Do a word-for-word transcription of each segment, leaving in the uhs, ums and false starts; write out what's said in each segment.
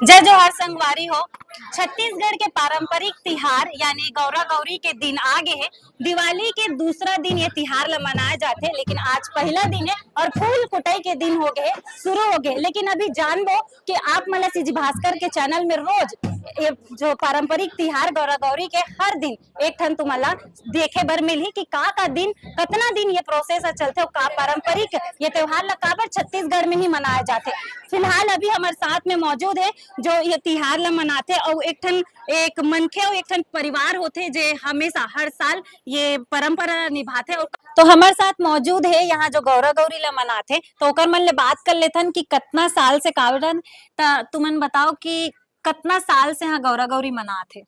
जय जोहार संगवारी हो। छत्तीसगढ़ के पारंपरिक तिहार यानी गौरा गौरी के दिन आ गे हे। दिवाली के दूसरा दिन ये तिहार ला मनाए जाथे, लेकिन आज पहला दिन हे और फूल कुटाई के दिन हो गे हे, शुरू हो गे हे। लेकिन अभी जानबो कि आप मन ला सीजी भास्कर के चैनल में रोज ये जो पारंपरिक तिहार गौरा गौरी के हर दिन एक ठन तुमन ला देखे बर मिलही कि का का दिन, कतना दिन ये प्रोसेस ह चलथे और का पारंपरिक ये त्योहार ला काबर छत्तीसगढ़ में ही मनाया जाथे। फिलहाल अभी हमर साथ में मौजूद हे जो ये तिहार ला मनाथे और एक ठन एक मनखे और एक ठन परिवार होथे जे हमेशा हर साल ये परंपरा ला निभाथे। और तो हमर साथ मौजूद हे यहाँ जो गौरा गौरी ला मनाथे, तो ओकर मन ले बात कर लेथन कि कतना साल से कावरन। त तुमन बताओ कि कतना साल से यहाँ गौरा गौरी मनाथे?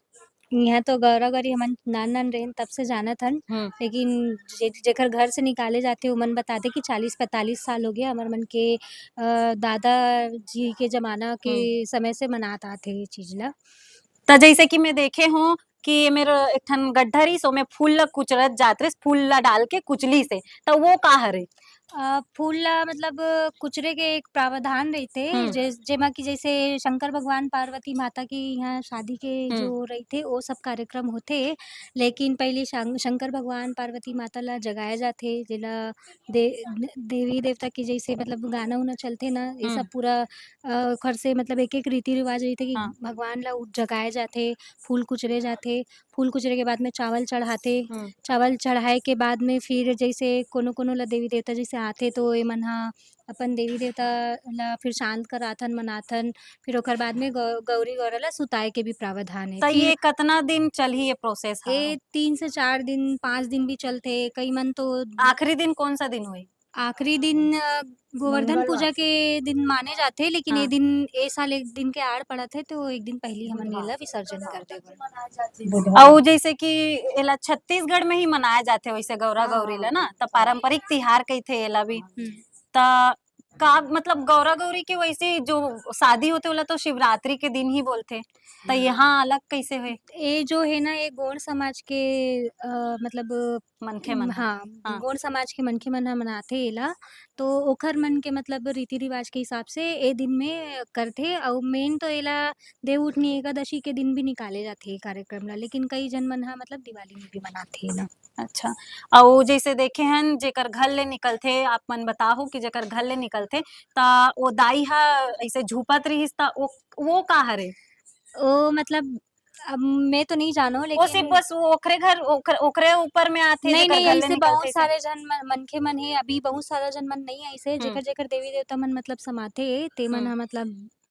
यहाँ तो गौरा गौरी हमन नान नान रहेन तब से जानत हन, हम्म। लेकिन जे-, जेकर घर से निकाले जाथे ओमन बताथे कि चालीस पैंतालीस साल हो गया हमर मन के, अ, दादा जी के जमाना के हम्म। समय से मनात आथे ये चीज ला। त जैसे कि मैं देखे हूँ कि ये मेर एक ठन गड्ढा रहिस, ओमे फूल ला कुचरत जात रहिस, फूल ला डाल के कुचलिस हे, त वो का हरे? अ, फूल ला मतलब कुचरे के एक प्रावधान रहिथे, हम्म। जे-, जेमा कि जैसे शंकर भगवान पार्वती माता के यहाँ शादी के हम्म। जो रहिथे, वो सब कार्यक्रम होथे, लेकिन पहले शं-, शंकर भगवान पार्वती माता ला जगाया जाथे, जेला दे-, देवी देवता के जैसे मतलब गाना उना चलथे ना, ये सब हम्म। पूरा, अ, ओखर से मतलब एक एक रीति रिवाज रहिथे कि हाँ। भगवान ला उठ जगाया जाथे, फूल कुचरे जाथे, फूल कुचरे के बाद में चावल चढ़ाथे। हम्म। चावल चढ़ाए के बाद में फिर जैसे कोनो कोनो ला देवी देवता जैसे आथे तो एमन ह अपन देवी देवता ला फिर शांत कराथन, मनाथन। फिर ओकर बाद में गौ-, गौरी गौरा ला सुताए के भी प्रावधान है। त फिर ये कतना दिन चलही ये प्रोसेस ह? ये तीन से चार दिन, पाँच दिन भी चलथे। कई मन तो आखिरी दिन कौन सा दिन होही? आखिरी दिन, अ, गोवर्धन मंगलवार। पूजा के दिन माने जाथे, लेकिन ये हाँ। दिन, ए साल एक दिन के आड़ पड़त हे, तो एक दिन पहली हमन बुधवार। एला विसर्जन कर देबो। बुधवार। अउ जैसे कि एला छत्तीसगढ़ में ही मनाया जाथे, वैसे गौरा हाँ, गौरी ला हाँ। ना, त पारंपरिक तिहार कहिथे एला भी। हम्म। त का मतलब गौरा गौरी के वैसे जो शादी होथे, ओला तो शिवरात्रि के दिन ही बोलथे, त हम्म। यहाँ अलग कैसे होय? ये जो है ना, ये गोंड समाज के, अ, मतलब मनखे मन ह। हाँ, हाँ। गोंड समाज के मनखे मन ह मनाथे एला, तो ओखर मन के मतलब रीति-रिवाज के हिसाब से ए दिन में करथे। अउ मेन तो एला देवउठनी एकादशी के दिन भी निकाले जाथे ए कार्यक्रम ला, लेकिन कई झन मन ह मतलब दिवाली में भी मनाथे एला। अच्छा, अउ जैसे देखे हन जेकर घर ले निकलथे, आप मन बताहू कि जेकर घर ले निकलथे, त वो दाई ह अइसे झूपत रिहिस, त वो, वो का हरे? वो मतलब अब मैं तो नहीं जानो, वो सिर्फ लेकिन बस वो ओखरे घर, ओखर-, ओखरे ऊपर में आथे, नहीं, जेकर नहीं, घर ले ऐसे निकलथे बहुत से। सारे झन मन, मनखे मन हे, अभी बहुत सारा झन मन नहीं आइस हे, हम्म। जेकर, जेकर देवी देवता मन मतलब समाथे, ते मन हम्म। ह मतलब